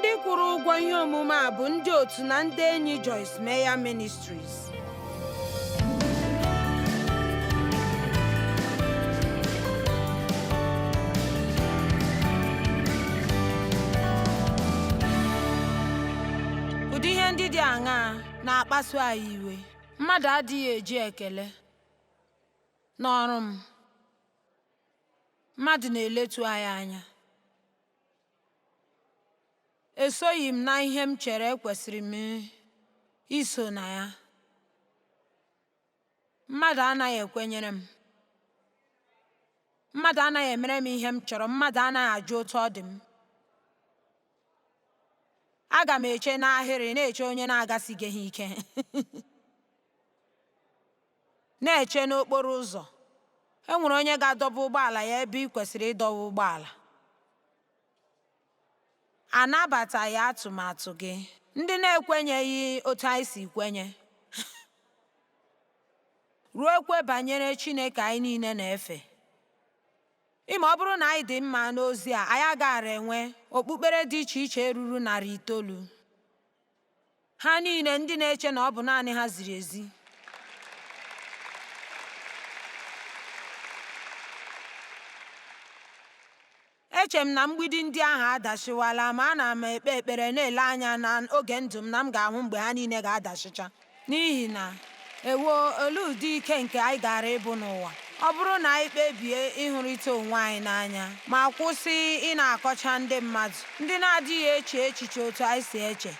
Ndị kwụrụ ụgwọ ihe omume a bụ ndị otu na ndị enyi Joyce Meyer Ministries. Ụdị ihe ndị dị aṅaa na-akpasu anyị iwe? Mmadụ adịghị eji ekele n'ọrụ m. Mmadụ na-eletu anyị anya. Esoghị m na ihe m chere ekwesịrị m iso na ya. Mmadụ anaghị ekwenyere m. Mmadụ anaghị emere m ihe m chọrọ. Mmadụ anaghị ajụ otu ọ dị m. Aga m eche n'ahịrị na-eche onye na-agasigeghị ike. Na-eche n'okporo ụzọ. E nwere onye ga-adọba ụgbọala ya ebe ị kwesịrị ịdọwa ụgbọala. Anabataghị atụmatụ gị. Ndị na-ekwenyeghị otu anyị si kwenye. Ruokwe banyere Chineke anyị niile na-efe. Ịma ọ bụrụ na anyị dị mma n'ozi a, anyị agaara enwe okpukpere dị iche iche ruru 900. Ha niile ndị na-eche na ọ bụ naanị ha ziri ezi. Eche m na mgbidi ndị ahụ adasịwala, ma ana m ekpe ekpere na-ele anya na oge ndụ m na m ga-ahụ mgbe ha niile ga-adasịcha. N'ihi na, ewo, olee ụdị ike nke anyị gaara ịbụ n'ụwa ọ bụrụ na anyị kpebie ịhụrịta onwe anyị n'anya ma kwụsị ị na-akọcha ndị mmadụ ndị na-adịghị eche echiche otu anyị si eche.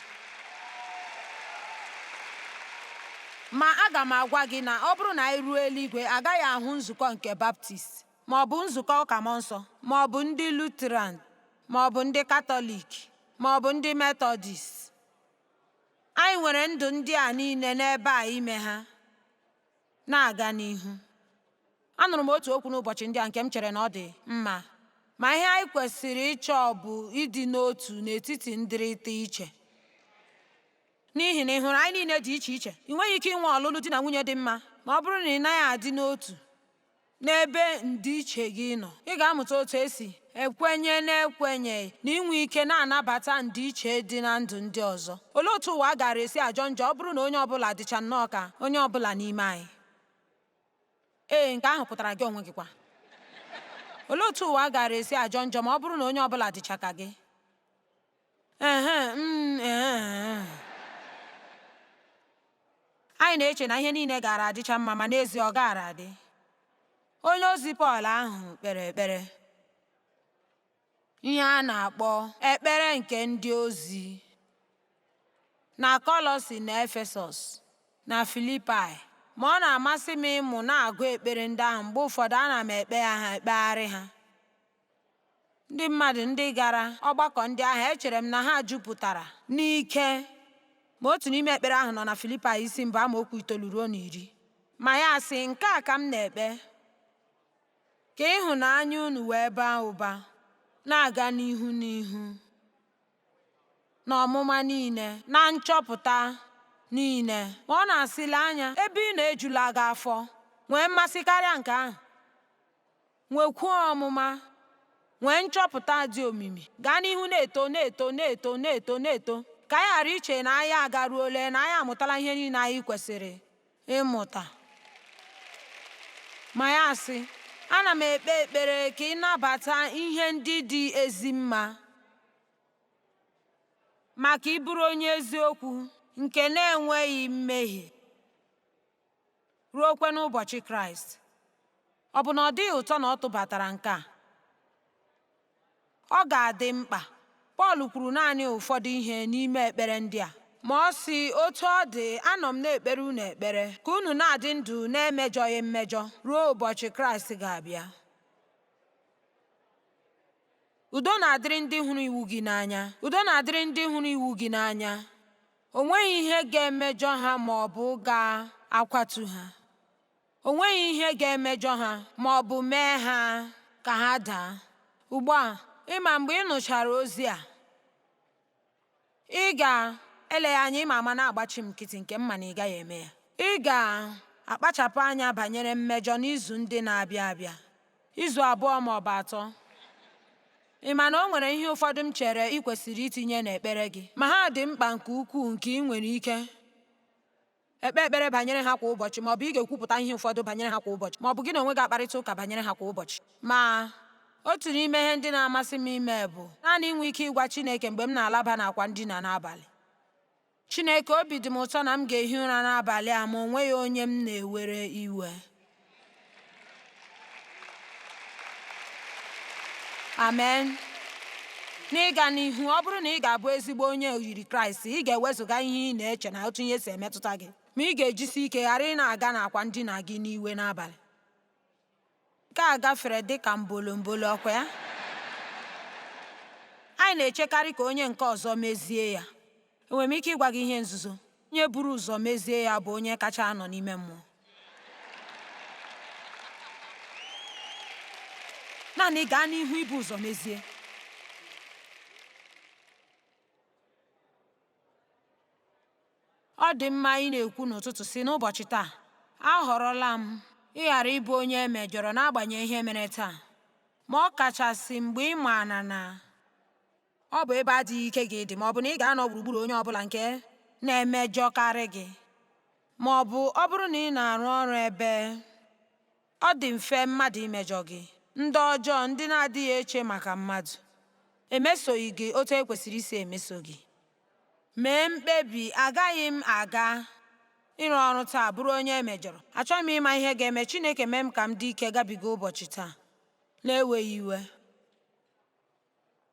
Ma aga m agwa gị na ọ bụrụ na anyị ruo eluigwe, agaghị ahụ nzukọ nke Baptist, ma ọ bụ nzukọ ụka mmụọ nsọ, ma ọ bụ ndị Lutheran, ma ọ bụ ndị Katọlik, ma ọ bụ ndị Metọdist. Anyị nwere ndụ ndị a niile n'ebe a ime ha na-aga n'ihu. Anụrụ m otu okwu n'ụbọchị ndị a nke m chere na ọ dị mma, ma ihe anyị kwesịrị ịchọ bụ ịdị n'otu n'etiti ndịrịta iche. N'ihi na ị hụrụ anyị niile dị iche iche, ị nweghị ike inwe ọlụlụ di na nwunye dị mma ma ọ bụrụ na ị naghị adị n'otu n'ebe ndịiche gị nọ. Ị ga-amụta otu esi ekwenye na-ekwenyeghị na inwe ike na-anabata ndịiche dị na ndụ ndị ọzọ. Olee otu ụwa gaara esi ajọ njọ ọ bụrụ na onye ọ bụla dịcha nnọọ ka onye ọ bụla n'ime anyị? Ee, nke ahụ pụtara gị onwe gị kwa. Olee otu ụwa gaara esi ajọ njọ ma ọ bụrụ na onye ọ bụla dịcha ka gị? Ehe, mm, ehe. Anyị na-eche na ihe niile gaara adịcha mma, ma n'ezie ọ gaara adị. Onye ozi Pọl ahụ kpere ekpere, ihe a na-akpọ ekpere nke ndị ozi, na Kọlọsi na Efesọs na Filipaị. Ma ọ na-amasị m ịmụ na-agụ ekpere ndị ahụ, mgbe ụfọdụ ana m ekpe ha ekpegharị ha. Ndị mmadụ ndị gara ọgbakọ ndị ahụ echere m na ha jupụtara n'ike. Ma otu n'ime ekpere ahụ nọ na Filipaị isi mbụ amaokwu 9 ruo na 10. Ma ya sị, nke a ka m na-ekpe, ka ịhụnanya unu wee baa ụba, na-aga n'ihu n'ihu n'ọmụma niile, na nchọpụta niile. Ma ọ na-asị, lee anya, ebe ị na-ejula gị afọ, nwee mmasị karịa nke ahụ. Nwekwuo ọmụma, nwee nchọpụta dị omimi, gaa n'ihu na-eto, na-eto, na-eto, na-eto, na-eto, ka anyị ghara iche na anyị agaruole, na anyị amụtala ihe niile anyị kwesịrị ịmụta. Ma ya sị, ana m ekpe ekpere ka ị nabata ihe ndị dị ezi mma, maka ịbụrụ onye eziokwu nke na-enweghị mmehie, ruokwe n'ụbọchị Kraịst. Ọ bụ na ọ dịghị ụtọ na ọ tụbatara nke a? Ọ ga-adị mkpa. Pọl kwuru naanị ụfọdụ ihe n'ime ekpere ndị a. Ma ọ sị, otu ọ dị, anọ m na-ekpere unu ekpere, ka unu na-adị ndụ na-emejọghị mmejọ ruo ụbọchị Kraịst ga-abịa. Udo na-adịrị ndị hụrụ iwu gị n'anya. Udo na-adịrị ndị hụrụ iwu gị n'anya. O nweghị ihe ga-emejọ ha ma ọ bụ ga-akwatu ha. O nweghị ihe ga-emejọ ha ma ọ bụ mee ha ka ha daa. Ugbu a, ị ma mgbe ị nụchara ozi a, ị ga-eleghị anya ịma ama na-agbachi m nkịtị nke m ma na ị gaghị eme ya. Ị ga-akpachapụ anya banyere mmejọ n'izu ndị na-abịa abịa, izu 2 ma ọ bụ 3. Ị ma na o nwere ihe ụfọdụ m chere ị kwesịrị itinye n'ekpere gị, ma ha dị mkpa nke ukwuu nke ị nwere ike ekpe ekpere banyere ha kwa ụbọchị, ma ọ bụ ị ga-ekwupụta ihe ụfọdụ banyere ha kwa ụbọchị, ma ọ bụ gị na onwe gị akparịta ụka banyere ha kwa ụbọchị. Ma otu n'ime ihe ndị na-amasị m ime bụ naanị inwe ike ịgwa Chineke mgbe m na-alaba n'akwa ndina n'abalị, Chineke, obi dị m ụtọ na m ga-ehi ụra n'abalị a ma o nweghị onye m na-ewere iwe. Amen. N'ịga n'ihu, ọ bụrụ na ị ga-abụ ezigbo onye oyiri Kraịst, ị ga-ewezụga ihe ị na-eche na otu ihe si emetụta gị, ma ị ga-ejisi ike ghara ị na-aga n'akwa ndina gị n'iwe n'abalị. Nke a gafere dị ka mbolombolo, ọkwa ya? Anyị na-echekarị ka onye nke ọzọ mezie ya. Enwere m ike ịgwa gị ihe nzuzo? Onye buru ụzọ mezie ya bụ onye kacha anọ n'ime mmụọ. Naanị gaa n'ihu ibu ụzọ mezie. Ọ dị mma ị na-ekwu n'ụtụtụ sị, n'ụbọchị taa, ahọrọla m ịghara ịbụ onye e mejọrọ n'agbanyeghị ihe mere taa. Ma ọ kachasị mgbe ị maara na ọ bụ ebe adịghị ike gị dị, ma ọ bụ na ị ga-anọ gburugburu onye ọ bụla nke na-emejọkarị gị, ma ọ bụ ọ bụrụ na ị na-arụ ọrụ ebe ọ dị mfe mmadụ imejọ gị, ndị ọjọọ, ndị na-adịghị eche maka mmadụ, emesoghị gị otu e kwesịrị isi emeso gị. Mee mkpebi, agaghị m aga ịrụ ọrụ taa bụrụ onye e mejọrọ. Achọghị m ịma ihe ga-eme. Chineke mee m ka m dị ike gabiga ụbọchị taa na-eweghị iwe.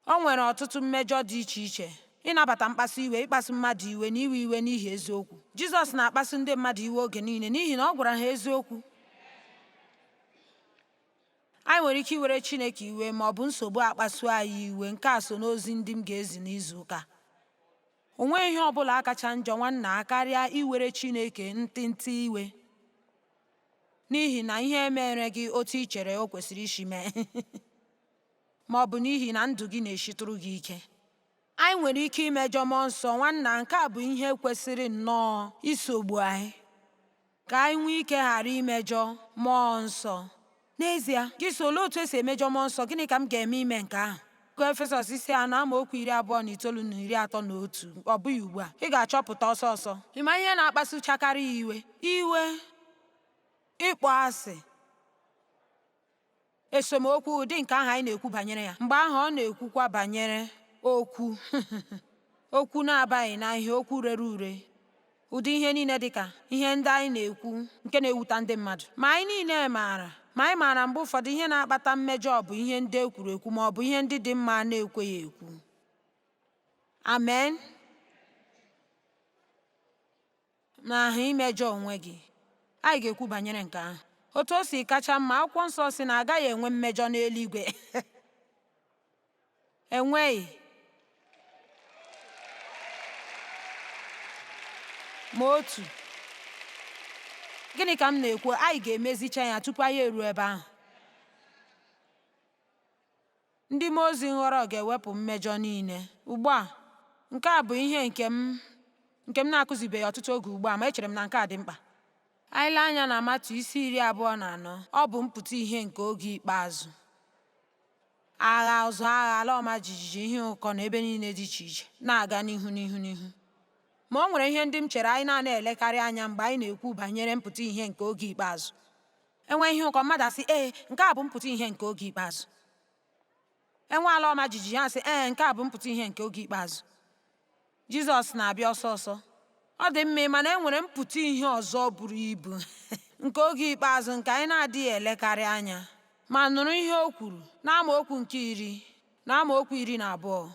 O nwere ọtụtụ mmejọ dị iche iche, ịnabata mkpasu iwe, ịkpasu mmadụ iwe, na iwe iwe n'ihi eziokwu. Jizọs na-akpasu ndị mmadụ iwe oge niile n'ihi na ọ gwara ha eziokwu. Anyị nwere ike iwere Chineke iwe ma ọ bụ nsogbu akpasuo anyị iwe. Nke a so n'ozi ndị m ga-ezi n'izu ụka a. O nweghị ihe ọ bụla kacha njọ nwanna karịa iwere Chineke ntịntị iwe n'ihi na ihe mere gị otu i chere o kwesịrị isi mee ma ọ bụ n'ihi na ndụ gị na-eshitụrụ gị ike. Anyị nwere ike imejọ mmụọ nsọ nwanna, nke a bụ ihe kwesịrị nnọọ isogbu anyị ka anyị nwee ike ghara imejọ mmụọ nsọ. N'ezie, gị sị, olee otu esi emejọ mmụọ nsọ? Gịnị ka m ga-eme ime nke ahụ? Gụọ Efesọs isi 4 amaokwu 29 na 31, ọ bụghị ugbu a. Ị ga-achọpụta ọsọ ọsọ. Ị ma ihe na-akpasuchakarị ya iwe? Iwe, ịkpọ asị, esemokwu, ụdị nke ahụ anyị na-ekwu banyere ya. Mgbe ahụ ọ na-ekwukwa banyere okwu okwu na-abaghị na ihe, okwu rere ure, ụdị ihe niile dị ka ihe ndị anyị na-ekwu nke na-ewuta ndị mmadụ. Ma anyị niile maara, ma anyị maara mgbe ụfọdụ ihe na-akpata mmejọ bụ ihe ndị e kwuru ekwu ma ọ bụ ihe ndị dị mma a na-ekweghị ekwu. Amen. N'ahụ imejọ onwe gị. Anyị ga-ekwu banyere nke ahụ. Otu o si kacha mma, akwụkwọ nsọ sị na agaghị enwe mmejọ n'eluigwe. Enweghị. Ma otu. Gịnị ka m na-ekwu? Anyị ga-emezicha ya tupu anyị eruo ebe ahụ. Ndị mmụọ ozi nhọrọ ga-ewepụ mmejọ niile. Ugbu a, nke a bụ ihe nke m nke m na-akụzibeghị ọtụtụ oge ugbu a, ma echere m na nke a dị mkpa. Anyị lee anya na Matiu isi 24, ọ bụ mpụta ihe nke oge ikpeazụ. Agha, ụzụ agha, ala ọma jijiji, ihe ụkọ na ebe niile dị iche iche na-aga n'ihu n'ihu n'ihu. Ma o nwere ihe ndị m chere anyị na-ana elekarị anya mgbe anyị na-ekwu banyere mpụta ihe nke oge ikpeazụ. E nwee ihe ụkọ, mmadụ asị, ee, nke a bụ mpụta ihe nke oge ikpeazụ. E nwee ala ọma jijiji, ha asị, ee, nke a bụ mpụta ihe nke oge ikpeazụ. Jizọs na-abịa ọsọ ọsọ. Ọ dị mma ịma na e nwere mpụta ihe ọzọ buru ibu nke oge ikpeazụ nke anyị na-adịghị elekarị anya. Ma nụrụ ihe o kwuru n'amaokwu nke 10 na amaokwu 12.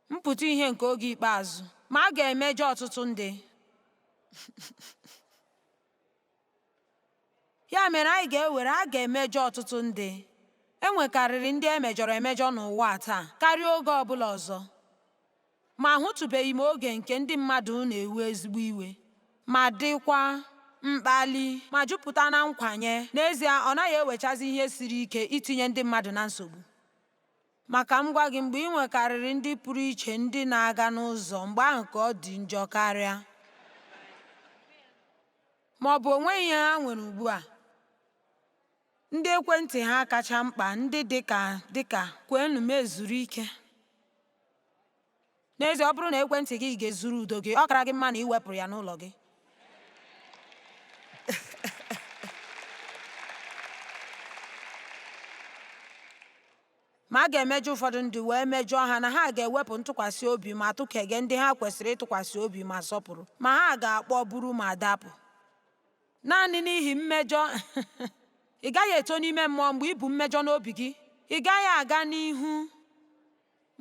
Mpụta ihe nke oge ikpeazụ. Ma a ga-emejọ ọtụtụ ndị. Ya mere anyị ga-ewere a ga-emejọ ọtụtụ ndị. E nwekarịrị ndị e mejọrọ emejọ n'ụwa a taa karịa oge ọ bụla ọzọ. Ma ahụtụbeghị m oge nke ndị mmadụ na-ewe ezigbo iwe ma dịkwa mkpali ma jupụta na nkwanye. N'ezie, ọ naghị ewechazi ihe siri ike itinye ndị mmadụ na nsogbu. Ma ka m gwa gị, mgbe ị nwekarịrị ndị pụrụ iche ndị na-aga n'ụzọ, mgbe ahụ ka ọ dị njọ karịa. Ma ọ bụ o nweghị ihe ha nwere ugbu a. Ndị ekwentị ha kacha mkpa ndị dị ka dị ka kwenụ m ezuru ike. N'ezie, ọ bụrụ na ekwentị gị ga-ezuru udo gị, ọ kara gị mma na ị wepụrụ ya n'ụlọ gị. Ma a ga-emejọ ụfọdụ ndị wee mejọọ ha na ha ga-ewepụ ntụkwasị obi ma tụkege ndị ha kwesịrị ịtụkwasị obi ma sọpụrụ, ma ha ga-akpọ buru ma dapụ. Naanị n'ihi mmejọ ị gaghị eto n'ime mmụọ mgbe i bu mmejọ n'obi gị. Ị gaghị aga n'ihu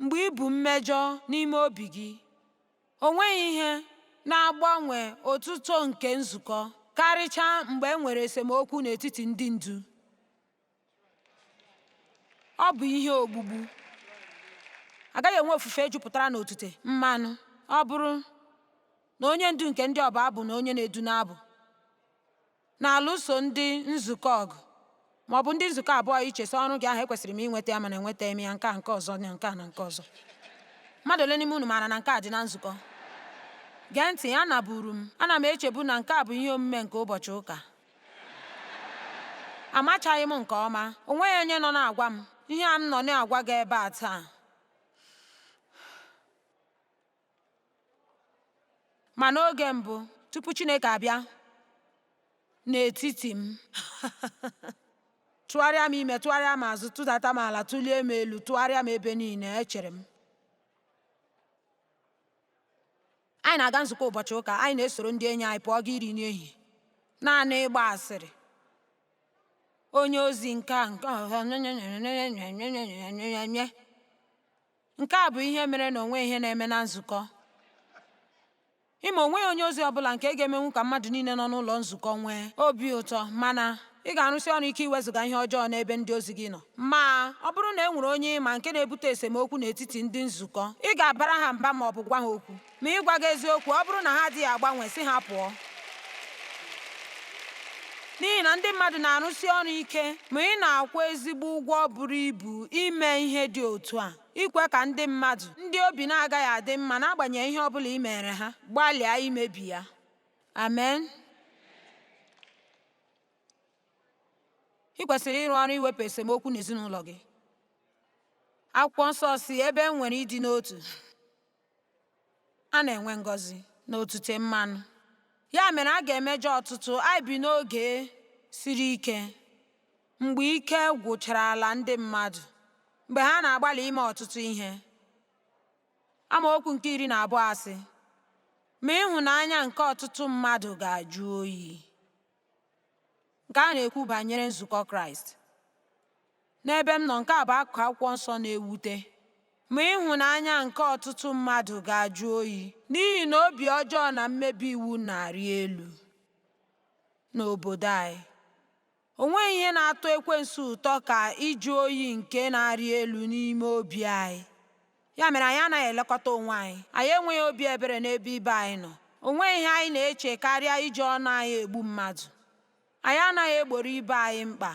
mgbe i bu mmejọ n'ime obi gị. O nweghị ihe na-agbanwe otuto nke nzukọ, karịchaa mgbe e nwere esemokwu n'etiti ndị ndu. Ọ bụ ihe ogbugbu. Agaghị enwe ofufe jupụtara n'otute mmanụ ọ bụrụ na onye ndu nke ndị ọbụ abụ na onye na-edu n'abụ na-alụso ndị nzukọ ọgụ ma ọ bụ ndị nzukọ abụọ iche sị ọrụ gị ahụ ekwesịrị m inweta ya mana enwetaghị m ya nke a nke ọzọ na nke a na nke ọzọ. Mmadụ ole n'ime unu maara na nke a dị na nzukọ? Gee ntị, anaburu m ana m echebu na nke a bụ ihe omume nke ụbọchị ụka. Amachaghị m nke ọma. O nweghị onye nọ na-agwa m ihe a m nọ na-agwa gị ebe a taa. Ma n'oge mbụ, tupu Chineke abịa n'etiti m, tụgharịa m ime, tụgharịa m azụ, tụdata m ala, tụlie m elu, tụgharịa m ebe niile, echere m. Anyị na-aga nzukọ ụbọchị ụka, anyị na-esoro ndị enyi anyị pụọ gaa iri nri ehihie, naanị ịgba asịrị. Onye ozi nke a nke nke a bụ ihe mere na onwe ihe na-eme na nzukọ. Ịma onweghị onye ozi ọbụla nke ga-emenwu ka mmadụ niile nọ n'ụlọ nzukọ nwee obi ụtọ, mana ị ga-arụsi ọrụ ike iwezụga ihe ọjọọ n'ebe ndị ozi gị nọ. Ma ọ bụrụ na e nwere onye ị ma nke na-ebute esemokwu n'etiti ndị nzukọ, ị ga-abara ha mba ma ọ bụ gwa ha okwu. Ma ịgwa gị eziokwu, ọ bụrụ na ha adịghị agbanwe, sị ha pụọ. N'ihi na ndị mmadụ na-arụsi ọrụ ike, ma ị na-akwụ ezigbo ụgwọ buru ibu ime ihe dị otu a. Ikwe ka ndị mmadụ, ndị obi na-agaghị adị mma n'agbanyeghị ihe ọ bụla i mere ha, gbalịa imebi ya. Amen. Ị kwesịrị ịrụ ọrụ iwepụ esemokwu n'ezinụlọ gị. Akwụkwọ nsọ si ebe e nwere ịdị n'otu, a na-enwe ngọzi na otute mmanụ. Ya mere a ga-emejọ ọtụtụ. Anyị bi n'oge siri ike mgbe ike gwụcharala ndị mmadụ, mgbe ha na-agbalị ime ọtụtụ ihe. Amaokwu nke 12 asị, ma ịhụnanya nke ọtụtụ mmadụ ga-ajụ oyi. Nke a na-ekwu banyere nzukọ Kraịst. N'ebe m nọ, nke a bụ akụkụ akwụkwọ nsọ na-ewute. Ma ịhụnanya nke ọtụtụ mmadụ ga-ajụ oyi n'ihi na obi ọjọọ na mmebi iwu na-arị elu n'obodo anyị. O nweghị ihe na-atọ ekwensu ụtọ ka ịjụ oyi nke na-arị elu n'ime obi anyị. Ya mere anyị anaghị elekọta onwe anyị. Anyị enweghị obi ebere n'ebe ibe anyị nọ. O nweghị ihe anyị na-eche karịa iji ọnụ anyị egbu mmadụ. Anyị anaghị egboro ibe anyị mkpa.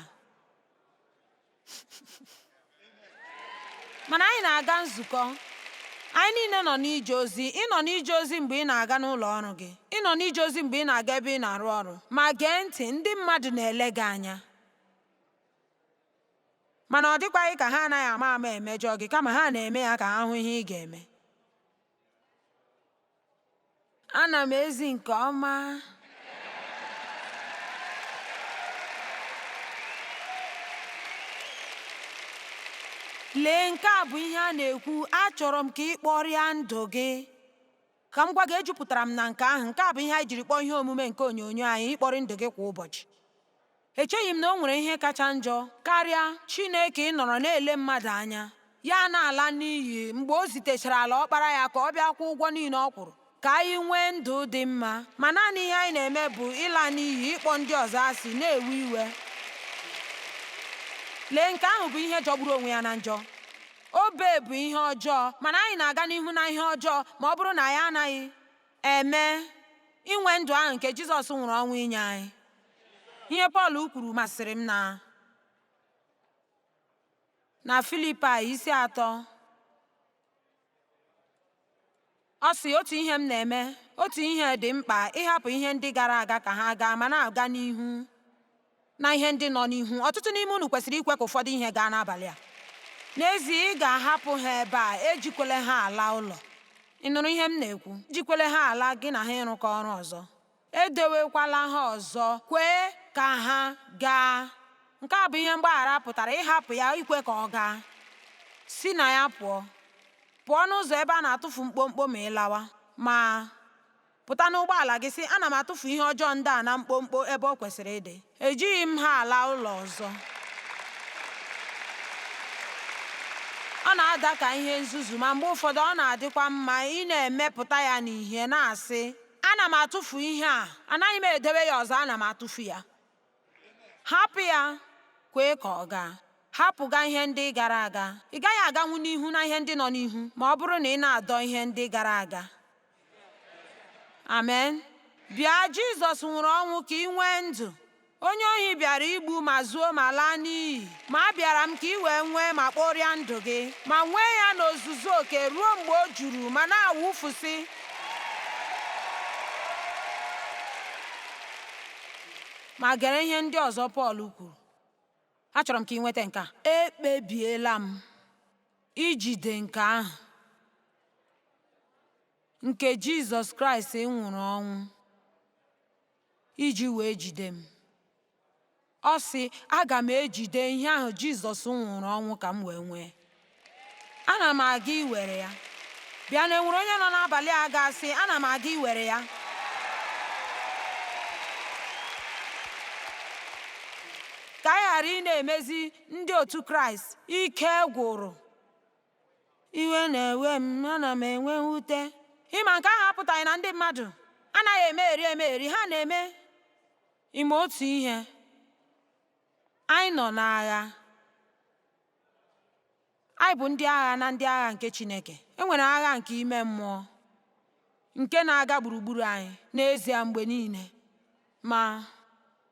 Mana anyị na-aga nzukọ. Anyị niile nọ n'ije ozi. Ị nọ n'ije ozi mgbe ị na-aga n'ụlọ ọrụ gị. Ị nọ n'ije ozi mgbe ị na-aga ebe ị na-arụ ọrụ. Ma gee ntị, ndị mmadụ na-ele gị anya. Mana ọ dịkwaghị ka ha anaghị ama ama emejọ gị, kama ha na-eme ya ka ha hụ ihe ị ga-eme. Ana m ezi nke ọma. Lee, nke a bụ ihe a na-ekwu, achọrọ m ka ị kpọrịa ndụ gị. Ka m gwa gị, ejupụtara m na nke ahụ. Nke a bụ ihe anyị jiri kpọọ ihe omume nke onyonyo anyị, ịkpọrị ndụ gị kwa ụbọchị. Echeghị m na o nwere ihe kacha njọ karịa Chineke ịnọrọ na-ele mmadụ anya, ya na-ala n'iyi mgbe o zitechara ala ọkpara ya ka ọ bịa kwụọ ụgwọ niile ọ kwụrụ ka anyị nwee ndụ dị mma, ma naanị ihe anyị na-eme bụ ịla n'iyi, ịkpọ ndị ọzọ asị, na-ewe iwe. Lee, nke ahụ bụ ihe jọgburu onwe ya na njọ. Obe bụ ihe ọjọọ, mana anyị na-aga n'ihu na ihe ọjọọ ma ọ bụrụ na anyị anaghị eme inwe ndụ ahụ nke Jizọs nwụrụ ọnwụ inye anyị. Ihe Pọl kwuru masịrị m na na Filipaị isi 3. Ọ sị, otu ihe m na-eme, otu ihe dị mkpa, ịhapụ ihe ndị gara aga ka ha gaa ma na-aga n'ihu. Na ihe ndị nọ n'ihu, ọtụtụ n'ime unu kwesịrị ikwe ka ụfọdụ ihe gaa n'abalị a. N'ezie, ị ga-ahapụ ha ebe a, ejikwele ha ala ụlọ. Ị nụrụ ihe m na-ekwu? Ejikwele ha ala gị na ha ịrụkọ ọrụ ọzọ. Edowekwala ha ọzọ, kwee ka ha gaa. Nke a bụ ihe mgbaghara pụtara, ịhapụ ya, ikwe ka ọ gaa. Si na ya pụọ. Pụọ n'ụzọ ebe a na-atụfu mkpomkpo ma ị lawa. Ma pụta n'ụgbọala gị sị, ana m atụfu ihe ọjọọ ndị a na mkpomkpo ebe ọ kwesịrị ịdị. Ejighị m ha ala ụlọ ọzọ. Ọ na-ada ka ihe nzuzu, ma mgbe ụfọdụ ọ na-adịkwa mma ị na-emepụta ya n'ìhè na-asị, ana m atụfu ihe a, anaghị m edewe ya ọzọ, ana m atụfu ya. Hapụ ya, kwee ka ọ gaa. Hapụga ihe ndị gara aga. Ị gaghị aganwu n'ihu na ihe ndị nọ n'ihu ma ọ bụrụ na ị na-adọ ihe ndị gara aga. Amen. Bịa, Jizọs nwụrụ ọnwụ ka ị nwee ndụ. Onye ohi bịara igbu ma zuo ma laa n'iyi, ma abịara m ka ị wee nwee ma kpọrịa ndụ gị, ma nwee ya n'ozuzu oke ruo mgbe o juru ma na-awụfusị. Ma gere ihe ndị ọzọ Pọl kwuru. Achọrọ m ka ị nweta nke a. Ekpebiela m ijide nke ahụ nke Jizọs Kraịst nwụrụ ọnwụ iji wee jide m. Ọ sị, aga m ejide ihe ahụ Jizọs nwụrụ ọnwụ ka m wee nwee. Ana m aga iwere ya. Bịa na enwere onye nọ n'abalị a ga-asị, ana m aga iwere ya. Ka anyị ghara ị na-emezi ndị otu Kraịst ike gwụrụ. Iwe na-ewe m, ana m enwe mwute. Ịma nke ahụ apụtaghị na ndị mmadụ anaghị emegheri emegheri, ha na-eme. Ime otu ihe. Anyị nọ n'agha. Anyị bụ ndị agha na ndị agha nke Chineke. E nwere agha nke ime mmụọ nke na-aga gburugburu anyị n'ezie mgbe niile. Ma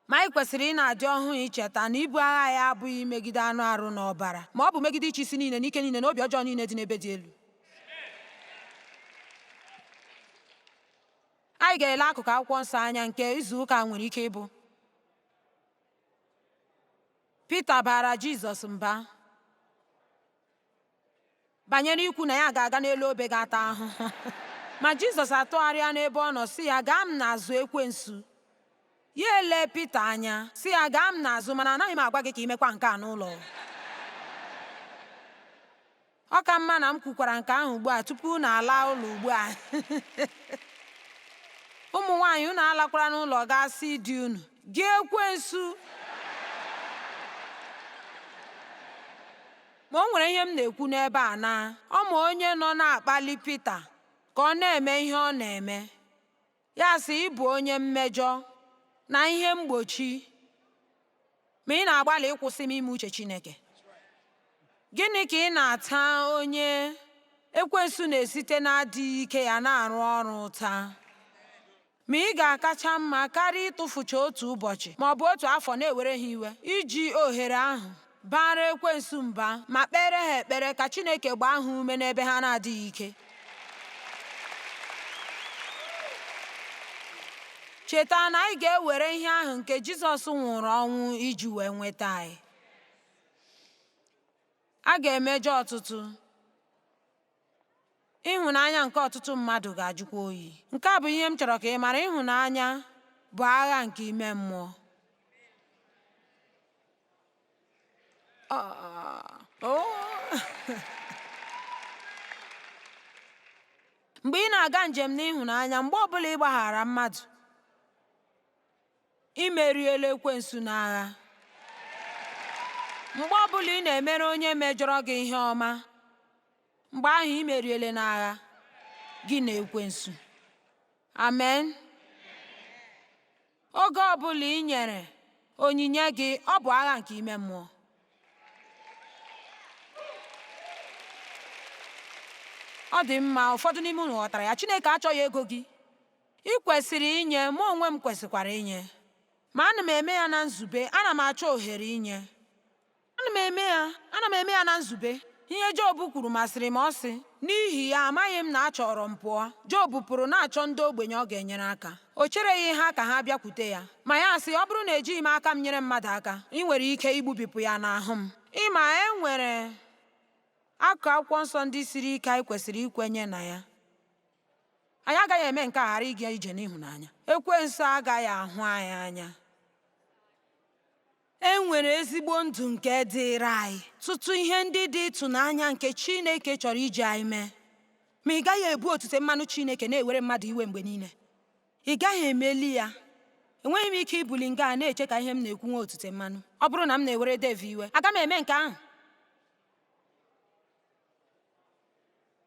anyị kwesịrị ị na-adị ọhụụ icheta na ibu agha ya abụghị megide anụ arụ na ọbara, ma ọ bụ megide ịchị isi niile na ike niile na obi ọjọọ niile dị n'ebe dị elu. Anyị ga-ele akụkụ akwụkwọ nsọ anya nke izu ụka nwere ike ịbụ. Pita baara Jizọs mba banyere ikwu na ya ga-aga n'elu obe ga-ata ahụhụ. Ma Jizọs atụgharịa n'ebe ọ nọ sị ya, gaa m n'azụ ekwensu. Ya elee Pita anya sị ya, gaa m n'azụ, mana anaghị m agwa gị ka ị mekwa nke a n'ụlọ. Ọ ka mma na m kwukwara nke ahụ ugbu a tupu unu alaa ụlọ ugbu a. Ụmụ nwaanyị, unu alakwara n'ụlọ gaa sị di unu, gị ekwensu. Ma o nwere ihe m na-ekwu n'ebe a na ọ ma onye nọ na-akpali Pita ka ọ na-eme ihe ọ na-eme. Ya sị, ị bụ onye mmejọ na ihe mgbochi, ma ị na-agbalị ịkwụsị m ime uche Chineke. Gịnị ka ị na-ata onye ekwensu na-esite n'adịghị ike ya na-arụ ọrụ ụta? Ma ị ga-akacha mma karịa ịtụfucha otu ụbọchị ma ọ bụ otu afọ na-ewere ha iwe, iji ohere ahụ baara ekwensu mba ma kpere ha ekpere ka Chineke gbaa ha ume n'ebe ha na-adịghị ike. Cheta na anyị ga-ewere ihe ahụ nke Jizọs nwụrụ ọnwụ iji wee nweta anyị. A ga-emejọ ọtụtụ. Ịhụnanya nke ọtụtụ mmadụ ga-ajụkwa oyi. Nke a bụ ihe m chọrọ ka ị mara. Ịhụnanya bụ agha nke ime mmụọ. Mgbe ị na-aga njem n'ịhụnanya, mgbe ọbụla ị gbaghara mmadụ, ị meriela ekwensu n'agha. Mgbe ọbụla ị na-emere onye mejọrọ gị ihe ọma, mgbe ahụ ị meriela n'agha gị na ekwensu. Amen. Oge ọbụla ị nyere onyinye gị, ọ bụ agha nke ime mmụọ. Ọ dị mma, ụfọdụ n'ime unu ghọtara ya. Chineke achọghị ego gị. Ị kwesịrị inye, mụ onwe m kwesịkwara inye. Ma ana m eme ya na nzube, ana m achọ ohere inye. Ana m eme ya na nzube. Ihe Job kwuru masịrị m. Ọ sị, n'ihi ya amaghị m na achọrọ m pụọ. Job pụrụ na-achọ ndị ogbenye ọ ga-enyere aka. O chereghị ha ka ha bịakwute ya. Ma ya sị, ọ bụrụ na ejighị m aka m nyere mmadụ aka, ị nwere ike igbubipụ ya n'ahụ m. Ịma, e nwere akụkụ akwụkwọ nsọ ndị siri ike anyị kwesịrị ikwenye na ya. Anyị agaghị eme nke a ghara ịga ije n'ịhụnanya. Ekwensu agaghị ahụ anyị anya. E nwere ezigbo ndụ nke dịịrị anyị, tụtụ ihe ndị dị ịtụnanya nke Chineke chọrọ iji anyị mee. Ma ị gaghị ebu otute mmanụ Chineke na-ewere mmadụ iwe mgbe niile. Ị gaghị emeli ya. Enweghị m ike ibuli nga a na-eche ka ihe m na-ekwu nwee otute mmanụ. Ọ bụrụ na m na-ewere Dave iwe, aga m eme nke ahụ.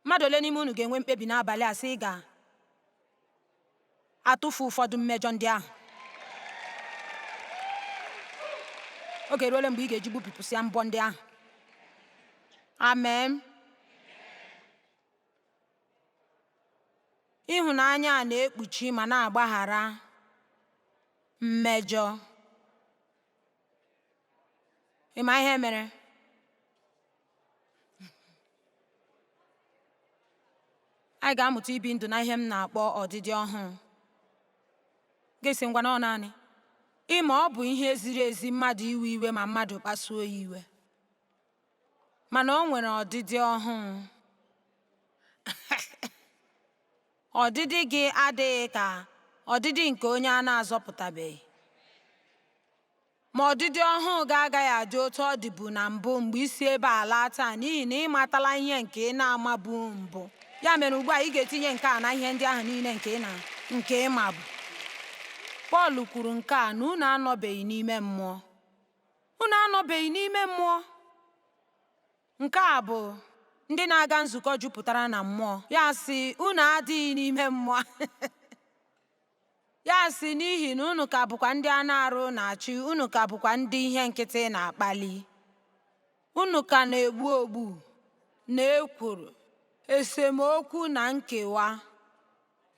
Mmadụ ole n'ime unu ga-enwe mkpebi n'abalị a sị ị ga-atụfu ụfọdụ mmejọ ndị ahụ? Oge eruola mgbe ị ga-eji gbupịpụsịa mbọ ndị ahụ. Amen. Ịhụnanya na-ekpuchi ma na-agbaghara mmejọ. Ị ma ihe mere? Anyị ga-amụta ibi ndụ na ihe m na-akpọ ọdịdị ọhụrụ. Gị sị ngwa na ọ naanị ịma ọ bụ ihe ziri ezi mmadụ iwe iwe ma mmadụ kpasuo ya iwe. Mana o nwere ọdịdị ọhụrụ. Ọdịdị gị adịghị ka ọdịdị nke onye a na-azọpụtabeghị. Ma ọdịdị ọhụụ gị agaghị adị otu ọ dịbu na mbụ mgbe i si ebe a laa taa n'ihi na ị matala ihe nke ị na-amabu mbụ. Ya mere ugbu a ị ga-etinye nke a na ihe ndị ahụ niile nke ị mabu. Pọl kwuru nke a na unu anọbeghị n'ime mmụọ. Unu anọbeghị n'ime mmụọ. Nke a bụ ndị na-aga nzukọ jupụtara na mmụọ. Ya sị, unu adịghị n'ime mmụọ. Ya sị, n'ihi na unu ka bụkwa ndị a na-arụ na-achị, unu ka bụkwa ndị ihe nkịtị na-akpali. Unu ka na-egbu ogbu, na ekworo, esemokwu na nkewa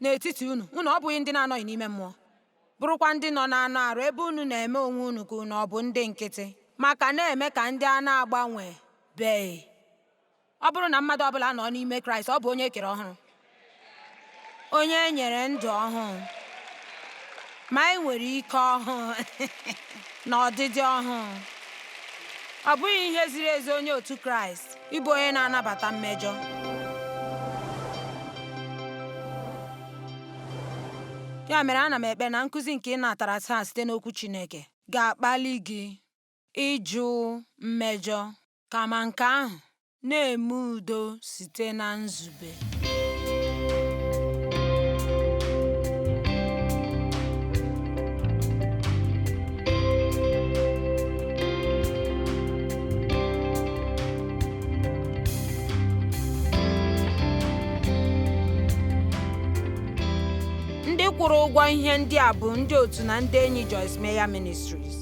n'etiti unu. Unu ọ bụghị ndị na-anọghị n'ime mmụọ, bụrụkwa ndị nọ n'anụ arụ, ebe unu na-eme onwe unu ka unu ọ bụ ndị nkịtị, maka na-eme ka ndị a na-agbanwebeghị. Ọ bụrụ na mmadụ ọbụla nọ n'ime Kraịst, ọ bụ onye e kere ọhụrụ, onye e nyere ndụ ọhụrụ. Ma anyị nwere ike ọhụụ na ọdịdị ọhụụ. Ọ bụghị ihe ziri ezi onye otu Kraịst ịbụ onye na-anabata mmejọ. Ya mere ana m ekpe na nkụzi nke ị natara taa site n'okwu Chineke ga-akpali gị ịjụ mmejọ, kama nke ahụ, na-eme udo site na nzube. Ndị kwụrụ ụgwọ ihe ndị a bụ ndị otu na ndị enyi Joyce Meyer Ministries.